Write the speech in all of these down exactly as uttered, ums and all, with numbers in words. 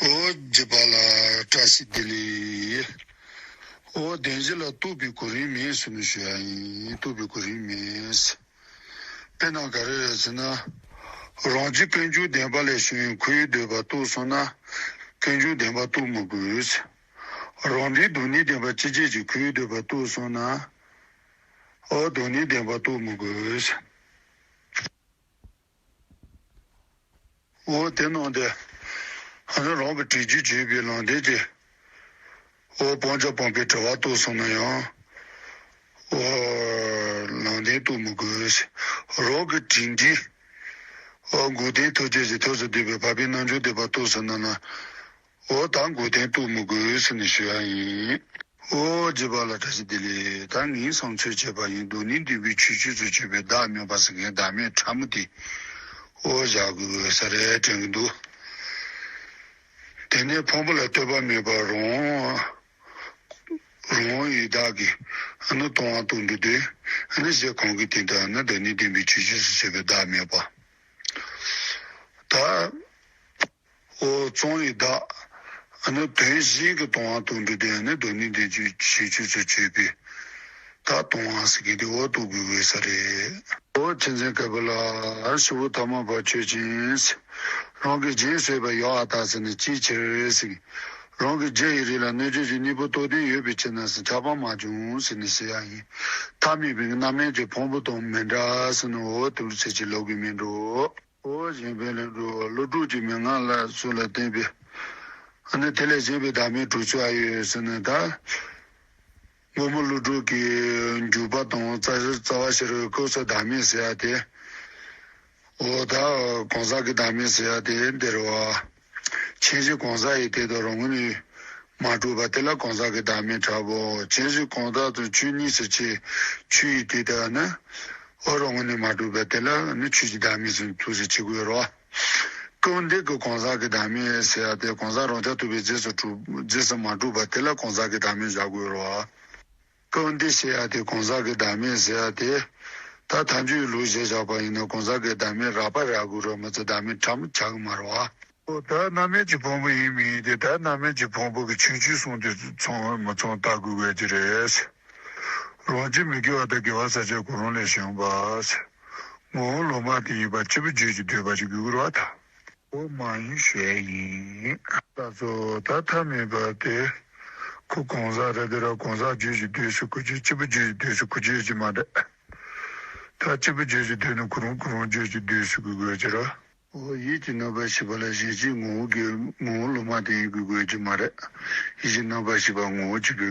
ཨོ་རྒྱུད་པ་ལ་བཀྲ་ཤིས་བདེ་ལེགས། ཨོ་བདེན་བཞི་ལ་རྟོགས་པའི་གོ་རིམ་མེད་ཟེར་ནས་ཞུ་ཡ་ཡིན། རྟོགས་པའི་གོ་རིམ་མེད། དཔེར་ན་ག་རེ་རེད་ཟེར་ན། རང་རྒྱུད་ཀུན་འབྱུང་བདེན་པ་ལས་བྱུང་བའི་ཁོ་བོའི་འདོད་པ་རྟོགས་སོང་ན། ཀུན་འབྱུང་བདེན་པ་རྟོགས་མི་དགོས། རང་འབྲས་སྡུག་བསྔལ་བདེན་པ་སྤྱི་བྱེ་ཀྱི་ཁོ་བོའི་འདོད་པ་རྟོགས་སོང་ན། ཨོ་སྡུག་བསྔལ་བདེན་པ་རྟོགས་མི་དགོས། འོ་དེ་ནང་དེ། ཨ་ནི་རང་གི་དྲི་རྒྱུ་བརྗོད་པའི་ལམ་བདེན་གྱི། འོ་སྤང་བྱ་སྤངས་པའི་དྲི་བ་རྟོགས་སོང་ན་ཡང་། འོ་ལམ་བདེན་རྟོགས་མི་དགོས། རང་གི་དྲི་འདི། འོ་འགོག་བདེན་ཐོབ་བྱེད་ཀྱི་ཐབས་སུ་འདོད་པའི་འཕགས་པའི་རྣལ་འབྱོར་འདོད་པ་རྟོགས་སོང་ན་ན། འོ་ད་འགོག་བདེན་རྟོགས་མི་དགོས་ཟེར་ནས་ཞུ་ཡ་ཡིན། ཨོ་རྒྱུད་པ་ལ་བཀྲ་ཤིས་བདེ་ལེགས། ད་ངས་བསམ་ཚུལ་བྱས་པ་ཡིན། སྡུག་བསྔལ་བདེན་པའི་ཆོས་ཅན་དུ་གྱུར་པའི་བདག་མེད་པ་ཟེར་མཁན་བདག་མེད་ཕྲ་མོ་དེ། ཨོ་བཞག་དགོས་ས་རེད་དྲན་གྱི་འདུག་དེ་ནས་ཕུང་པོ་ལ་ལྟོས་པ་མེད་པར་རང་། རང་ཡི་བདག་གིས་ཨ་ནི་སྟོང་བ་སྟོང་གྲུབ་སྟེ། ཨ་ནི་གཞི་གང་གི་སྟེང་དུ་ཨ་ནི་སྡུག་བསྔལ་བདེན་པའི་ཆོས་ཅན་དུ་གྱུར་པའི་བདག་མེད་པ། ད། ཨོ་གཙང་བའི་བདག་ཨ་ནི་དོན་གཞན་གྱི་སྟོང་བ་སྟོང་གྲུབ་སྟེ། ཨ་ནི་སྡུག་བསྔལ་བདེན་པའི་ཆོས་ཅན་དུ་གྱུར་པའི་བདག་སྟོང་བ་ཟེར་མཁན་དེ་འོ་རྟོགས་དགོས་དགོས་ས་རེད། ཨོ་ཆེ་འཛིན་དཀར་པོ་ལ་ཞུ་བོ་ཐ་མ་པ་ཆོས་ཅན། རང་གི་རྒྱན་བཟོད་པར་གཡོ་བ་དག་ཟེར་ནས་ཅིའི་ཕྱིར་ཟེར། རང་གི་རྒྱུ་ཡི་རིགས་ལ་རྣལ་འབྱོར་གྱི་གཉེན་པོ་རྟོགས་ལྡན་ཡོད་པའི་ཕྱིར་ན་ཟེར་ཁྱབ་པ་མ་བྱུང་ཟེར་ནས་ཟེར་ཡ་ཡིན། ཐ་མལ་པའི་རྣམ་སྨིན་གྱི་ཕུང་པོ་དང་མི་འདྲ་ཟེར་ནས་འོ་དེ་འདྲ་ཟེར་གྱི་ལབ་དགོས་མིན་འགྲོ། ཨོ་གཞན་ཕན་ལས་འགྲོ་བ་ཀླུ་སྒྲུབ་ཀྱི་མན་ངག་ལ་སོགས་ལ་བརྟེན་པའི། ཨ་ནི་དེ་ལས་གཞན་པའི་བདག་མེད་གྲུབ་ཚུལ་ཨ་ཡོད་ཟེར་ནས་ད། མགོན་པོ་ཀླུ་སྒྲུབ་ཀྱི་འཇུག་པ་དང་རྩ་རྩ་བ་ཤེས་རབ་སྐབས་སུ་བདག་མེད་ཟེར་ཡ་དེ། ཨོ་ད་གང་ཟག་གི་བདག་མེད་ཟེར་ཡ་དེ་འདིར་བ། ཆོས་ཅན་གང་ཟག་ཡི་དེ་དང་རང་ངོས་ནས་མ་གྲུབ་པ་དེ་ལ་གང་ཟག་གི་བདག་མེད་འཁྲབ་བོ། ཆོས་ཅན་གང་ཟག་དང་ཆོས་ཉིད་ཟེར་ཆེ་ཆོས་ཡི་དེ་དག་ནི། ཨོ་རང་ངོས་ནས་མ་གྲུབ་པ་དེ་ལ་ནི་ཆོས་ཀྱི་བདག་མེད་ཟེར་ཐུགས་སུ་ཆེ་དགོས་རོ། སྐབས་འདི་གི་གང་ཟག་གི་བདག་མེད་ཟེར་ཡ་དེ་གང་ཟག་རང་རྐྱ་ཐུབ་པའི་རྗེས་སུ་གྲུབ་རྗེས་སུ་མ་གྲུབ་པ་དེ་ལ་གང་ཟག་གི་བདག་མེད་བཞག་དགོས་རོ། སྐབས་འདི་ཟེར་ཡ་དེ་གང་ཟག་གི་བདག་མེད་ཟེར་ཡ་དེ། ད་ཐལ་འགྱུར་ལུགས་བཞག་པ་ཡིན་ན་གང་ཟག་གི་བདག་མེད་རགས་པ་རག་དགོས་རོ། མི་ཚེ་བདག་མེད་ཕྲ་མོ་ཆགས་ཀྱི་མ་རེད་བ། ཨོ་ད་རྣམ་སྨིན་གྱི་ཕུང་པོ་ཡིན་མིན་དེ་ད་རྣམ་སྨིན་གྱི་ཕུང་པོ་གི་ཆོས་ཅན་གསུམ་དེ་ཚང་མི་ཚང་ལྟ་དགོས་དགོས་ཀྱི་རེད། རང་རྒྱུད་མི་དགེ་བ་དང་དགེ་བ་བསགས་བྱ་གང་རུང་ལས་བྱུང་བ། ངོ་བོ་ལུང་མ་བསྟན་ཡིན་པ་སྐྱེས་བུ་རྒྱུད་ཀྱི་འདོད་པ་ཞིག་དགོས་ཀྱི་རེད་བ་ད། ཨོ་མ་ཡིན་ཞེས་ཡིན། ད་ཚོ་ད་ཐ་མལ་པ་དེ། ཁོ་གང་ཟག་རེད་དེ་ར་གང་ཟག་རྒྱུད་ཀྱི་འདོད་ཞིག་ཁོ་རྒྱུད་སྐྱེས་བུ་རྒྱུད་ཀྱི་འདོད་ཞིག་ཁོ་རྒྱུད་ཀྱི་མ་རེད། ད་སྐྱེས་བུ་རྒྱུད་ཀྱི་འདོད་ནི་ཁོ་རང་ཁོ་རང་རྒྱུད་ཀྱི་འདོད་ཞིག་དགོས་ཀྱི་རེད། ཨོ་ཡིད་ཀྱི་རྣམ་པར་ཤེས་པ་ལ་གཞན་གཅེས་ངོ་བོ་དགེ་ངོ་བོ་ལུང་མ་བསྟན་ཡིན་དགོས་དགོས་ཀྱི་མ་རེད། ཡིད་ཀྱི་རྣམ་པར་ཤེས་པ་ངོ་བོ་གཅིག་གི་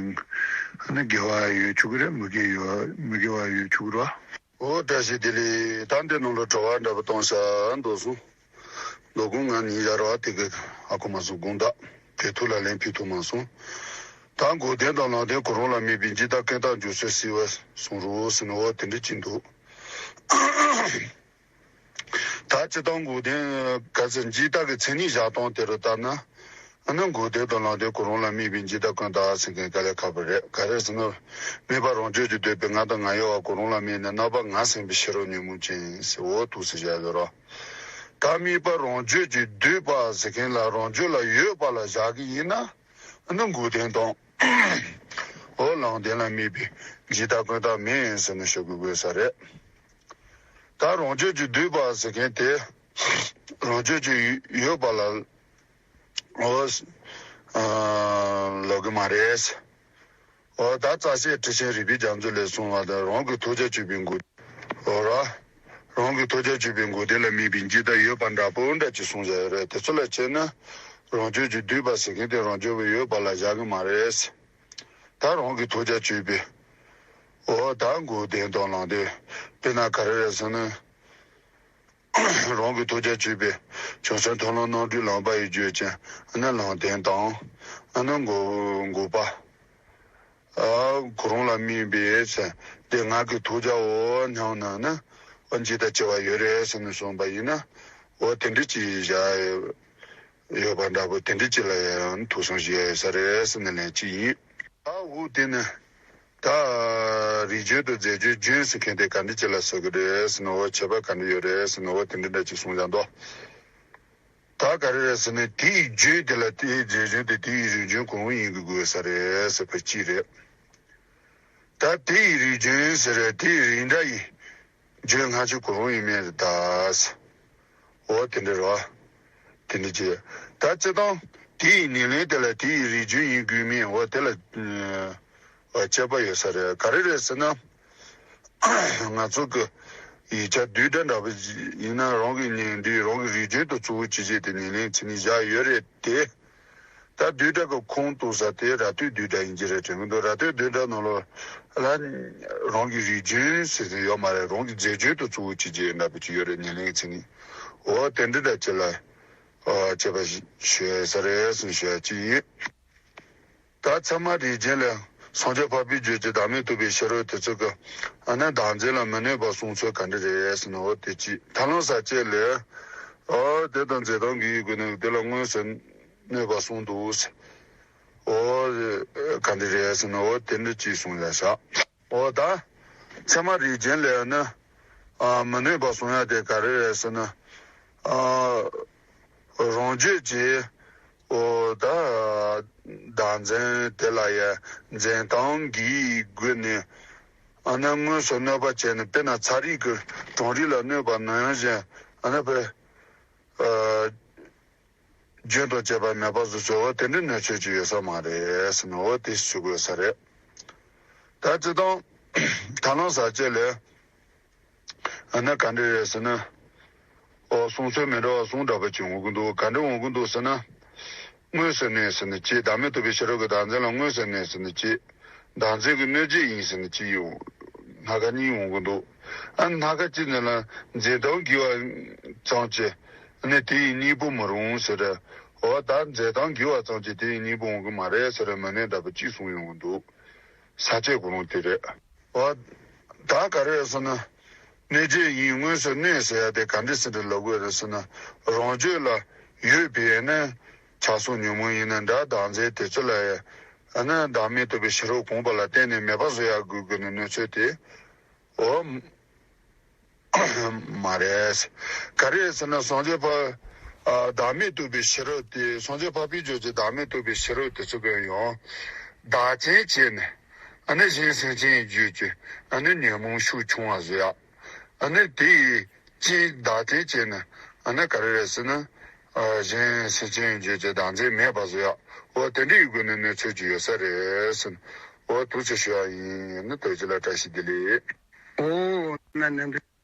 ཨ་ནི་དགེ་བ་ཡོད་ཆོག་གི་རེད། མི་དགེ་ཡོད་མི་དགེ་བ་ཡོད་ཆོག་གི་རེད། ཨོ་བཀྲ་ཤིས་བདེ་ལེགས། ད་འདི་ནང་ལ་དྲི་བ་འདྲ་པོ་གཏོང་ས་འདུག་སོང་། ལོ་གུང་ང་ཉིན་ཡར་བ་དེ་གི་ཨ་ཁུ་མ་སོང་དགོངས་དག་དེ་ཐུགས་ལ་ལན་ཕུལ་ཐུབ་མ་སོང་། ད་འགོག་བདེན་དང་ལམ་བདེན་གོ་རིམ་ལ་དམིགས་པའི་འཇིག་ལྟ་ཀུན་བཏགས་འཇོག་ཚུལ་གསལ་བར་གསུང་རོགས་ཟེར་ནས་འོ་དེ་འདྲ་ཅིག་འདུག་ད་སྤྱིར་བཏང་འགོག་བདེན་ག་ཚོད་འཇིག་ལྟ་གི་མཚན་ཉིད་བཞག་སྟངས་དེ་རུ་ལྟར་ན། ཨ་ནི་འགོག་བདེན་དང་ལམ་བདེན་གོ་རིམ་ལ་དམིགས་པའི་འཇིག་ལྟ་ཀུན་བཏགས་ཟེར་མཁན་དཀའ་ལས་ཁག་པོ་རེད། ག་རེ་ཟེར་ན། དམིགས་པ་རང་རྒྱུད་ཀྱི་འདོད་པའི་ང་དང་ང་གཡོ་བ་གོ་རིམ་ལ་དམིགས་ནས་རྣམ་པ་ངར་སེམས་པའི་ཕྱི་རོལ་ཉོན་མོངས་ཅན་ཟེར་འོ་འདུག་སེ་བཞག་ཡོད་རེད། ད་དམིགས་པ་རང་རྒྱུད་ཀྱི་འདོད་པ་ཟེར་མཁན་ལ་རང་རྒྱུད་ལ་ཡོད་པ་ལ་བཞག་གི་ཡིན་ན། ཨ་ནི་འགོག་བདེན་དང་། འོ་ལམ་བདེན་ལ་དམིགས་པའི་འཇིག་ལྟ་ཀུན་བཏགས་མིན་ཟེར་ནས་ཞུ་དགོས་དགོས་ས་རེད། ད་རང་རྒྱུད་ཀྱི་འདོད་པ་ཟེར་མཁན་དེ། རང་རྒྱུད་ཀྱི་ཡོད་པ་ལ། འོ། ཨ། ལབ་གི་མ་རེད། འོ་ད་རྩ་ཤེ་ཁྲི་ཆེན་རིག་པའི་རྒྱ་མཚོ་ལས་གསུངས་པ་དང་རང་གི་ཐོབ་བྱ་གཅོད་པའི་འགོག་འོ་ར། རང་གི་ཐོབ་བྱ་གཅོད་པའི་འགོག་བདེན་ལ་དམིགས་པའི་འཇིག་ལྟ་ཡོད་པ་འདྲ་པོ་འདྲ་ཅིག་གསུངས་བཞག་ཡོད་རེད། དེ་ཚོ་ལ་བྱས་ན། རང་རྒྱུད་ཀྱི་འདོད་པ་ཟེར་མཁན་དེ་རང་རྒྱུད་པ་ཡོད་པ་ལ་བཞག་གི་མ་རེད། ད་རང་གི་ཐོབ་བྱ་གཅོད་པའི། འོ་ད་འགོག་བདེན་དང་ལམ་བདེན། དཔེར་ན་ག་རེ་རེད་ཟེར་ན། རང་གི་ཐོབ་བྱ་གཅོད་པའི་བྱང་སེམས་མཐོང་ལམ་རྣམ་འགྲེལ་ལམ་པ་ཡི་བརྗོད་ཅན་ཨ་ནི་ལམ་བདེན་དང་། ཨ་ནི་འགོག་འགོག་པ། ཨ་གོ་རིམ་ལ་དམིགས་པའི་ཚེ་དེ་ང་གི་ཐོབ་བྱའོ་སྙམ་ན་ནི། ཨ་འཇིག་ལྟ་སྐྱེ་བ་ཡོད་རེད་ཟེར་ནས་གསུངས་པ་ཡིན་ན། འོ་དེ་འདྲ་ཅིག་བཞག་ཡོད་པ་འདྲ་པོ་དེ་འདྲ་ཅིག་ལ་ཡང་ཐུགས་བསམ་བཞེས་ཡ་ཡོད་ས་རེད་ཟེར་ནས་ལན་གཅིག་ཡིན། ད་འོ་དེ་ནི། ད་རིགས་རྒྱུད་དང་རྫས་རྒྱུད་རྒྱུན་ཟེར་མཁན་དེ་ག་འདྲ་ཅིག་ལ་ཟེར་གི་རེད་ཟེར་ན་འོ་ཁྱད་པར་ག་འདྲ་ཡོད་རེད་ཟེར་ན་འོ་དེ་འདྲ་འདྲ་ཅིག་གསུངས་ཀྱང་འདུག་ད་ག་རེ་རེད་ཟེར་ན། དེ་ཡི་རྒྱུན་དེ་ལ་དེའི་རྗེས་རྒྱུན་དེ། དེ་ཡི་རིགས་རྒྱུན་གང་རུང་ཡིན་དགོས་ས་རེད་ཟེར་བ་གཅིག་རེད། ད་དེ་ཡི་རིགས་རྒྱུན་ཟེར་རེད། དེ་ཡི་རིགས་འདྲ་ཡི་རྒྱུན་སྔ་ཕྱི་གང་རུང་ཡིན་མིན་རེད་ད། འོ་དེ་འདྲ་རེད་བ། དེ་འདྲ་བྱས། ད་སྤྱིར་བཏང་དེ་ཡི་ཉེར་ལེན་དེ་ལ་དེ་ཡི་རིགས་རྒྱུན་ཡིན་དགོས་མིན། འོ་དེ་ལ་ཨ་དཔྱད་པ་ཡོད་ས་རེད། ག་རེ་རེད་ཟེར་ན། ང་ཚོ་གི་ཡིག་ཆ་བསྡུས་གྲྭ་འདྲ་པོ་ཡིན་ན། རང་གི་ཉིན་འདི་རང་གི་རིགས་རྒྱུན་དུ་གཙོ་བོ་ཅི་བྱས་ཏེ་ཉེར་ལེན་བྱེད་ནི་བཞག་ཡོད་རེད་དེ། ད་བསྡུས་གྲྭ་གི་ཁུངས་གཏུགས་ས་དེ་ར་སྟོད་བསྡུས་གྲྭ་ཡིན་གྱི་རེད་དྲན་གྱི་འདུག་ར་སྟོད་བསྡུས་གྲྭ་ནང་ལོགས་ལ་རང་གི་རིགས་རྒྱུན་ཟེར་ཟིན་ཡོད་མ་རེད། རང་གི་རྫས་རྒྱུན་དུ་གཙོ་བོ་ཅི་བྱས་འདྲ་པོ་ཅིག་ཡོད་རེད། ཉེར་ལེན་བྱེད་ནི། འོ་དེ་འདྲ་འདྲ་ཅིག་ལ་ཨ་དཔྱད་པ་ཞིག་ཞུ་ས་རེད་ཟེར་ཞུ་ཡ་ཅིག་ཡིན། ད་ཚད་མ་རིགས་རྒྱན་ལས་སངས་རྒྱས་འཕགས་པའི་རྒྱུད་ཀྱི་བདག་མེད་རྟོགས་པའི་ཕྱི་རོལ་དེ་ཚོ་གི་ཨ་ནི་བདག་འཛིན་ལ་མི་གནོད་པ་གསུངས་ཚུལ་ག་འདྲ་རེད་ཟེར་ན། འོ་དེ་གཅིག་ཐར་ལམ་ས་བཅད་ལས། འོ་དེ་དང་འཛིན་སྟངས་ཀྱི་སྒོ་ནས་དེ་ལ་དངོས་སུ་གནོད་པ་གསུངས་འདུག་ཟེར། འོ་ག་འདྲ་རེད་ཟེར་ན། འོ་དེ་འདྲ་གཅིག་གསུངས་ཡ་ཤག་འོ་ད་ཚད་མ་རིགས་རྒྱན་ལས་ནི་ཨ་མི་གནོད་པ་གསུང་ཡ་དེ་ག་རེ་རེད་ཟེར་ན། ཨ་རང་རྒྱུད་ཀྱི་འོ་ད་བདག་འཛིན་དེ་ལ་ཡ་འཛིན་སྟངས་ཀྱི་སྒོ་ནས་ཨ་ནི་དངོས་སུ་གནོད་པ་བྱས་ནས། དཔེར་ན་ཚ་རིགས་ཀྱི་གྲང་རིགས་ལ་གནོད་པ་ནང་བཞིན་ཨ་ནི་བས་ཨ་རྒྱུན་དང་བཅས་པ་མེད་པ་བཟོ་ཚུལ། འོ་དེ་འདྲའི་གནོད་འཚེ་ཅིག་ཡོད་ས་མ་རེད་ཟེར་ནས། འོ་དེ་ཞུ་དགོས་ས་རེད། ད་སྤྱིར་བཏང་ཐར་ལམ་ས་བཅད་ལས་ཨ་ནི་ག་འདྲ་རེད་ཟེར་ན། འོ་གསུང་ཚུལ་མི་འདྲ་བ་གསུམ་འདྲ་པོ་ཅིག་འོང་གི་འདུག་ག་འདྲ་འོང་གི་འདུག་ཟེར་ན། དངོས་སུ་གནས་ཟེར་ནི་གཅིག་བདག་མེད་རྟོགས་པའི་ཕྱི་རོལ་གྱི་བདག་འཛིན་ལ་དངོས་སུ་གནས་ཟེར་ནི་གཅིག་བདག་འཛིན་གྱི་གནོད་བྱེད་ཡིན་ཟེར་ནི་གཅིག་ཡོང་། སྣ་ཁ་གཉིས་འོང་གི་འདུག་ཨ་སྣ་ཁ་གཅིག་ནི་ལ་འཛིན་སྟངས་དགེ་བ་ཙམ་གྱིས་ནི་དེ་ཡི་གཉིས་པོ་མི་རུང་ཟེར། འོ་ད་འཛིན་སྟངས་དགེ་བ་ཙམ་གྱིས་དེ་ཡི་གཉིས་པོ་འོང་གི་མ་རེད་ཟེར། མི་གནས་འདྲ་པོ་གཅིག་གསུངས་ཡོང་གི་འདུག་ས་བཅད་གོ་རུང་དེ་རེད། འོ་ད་ག་རེ་ཟེར་ན། གནོད་བྱེད་ཡིན་དངོས་སུ་གནས་ཟེར་ཡ་དེ་ག་འདྲ་ཟེར་འདྲ་ལབ་དགོས་རེད་ཟེར་ན། རང་རྒྱུད་ལ་ཡོད་པའི་ནི་ཆགས་སོགས་ཉོན་མོངས་ཡིན་ན་འདྲ། བདག་འཛིན་དེ་ཚོ་ལ་ཡ་ཨ་ནི་བདག་མེད་རྟོགས་པའི་ཕྱི་རོལ་གོམས་པ་ལ་བརྟེན་ནས་མེད་པ་བཟོ་ཡ་དགོས་དགོས་ནི་གནོད་འཚེ་དེ། འོ་མ་རེད། ག་རེ་ཟེར་ན། སངས་རྒྱས་པ་ཨ་བདག་མེད་རྟོགས་པའི་ཕྱི་རོལ་དེ། སངས་རྒྱས་འཕགས་པའི་རྒྱུད་ཀྱི་བདག་མེད་རྟོགས་པའི་ཕྱི་རོལ་དེ་ཚོ་གི་ཡང་བདག་རྐྱེན་བྱས་ནས་ཨ་ནི་གཞན་སེམས་ཅན་རྒྱུད་ཀྱི་ཨ་ནི་ཉོན་མོངས་ཤུགས་ཆུང་བ་བཟོ་ཡ། ཨ་ནི་དེ་ཡི་རྐྱེན་བདག་རྐྱེན་བྱས་ནས་ཨ་ནི་ག་རེ་རེད་ཟེར་ན། ཨ་གཞན་སེམས་ཅན་རྒྱུད་ཀྱི་བདག་འཛིན་མེད་པ་བཟོ་ཡ། འོ་དེ་འདྲ་ཡི་སྒོ་ནས་གནོད་འཚེ་ཅིག་ཡོད་ས་རེད་ཟེར། འོ་དུ་ཆ་ཞུ་ཡ་ཡིན་ནི། དོལ་རྒྱལ་ལ་བཀྲ་ཤིས་བདེ་ལེགས། འོ་ན་ནན་པའི།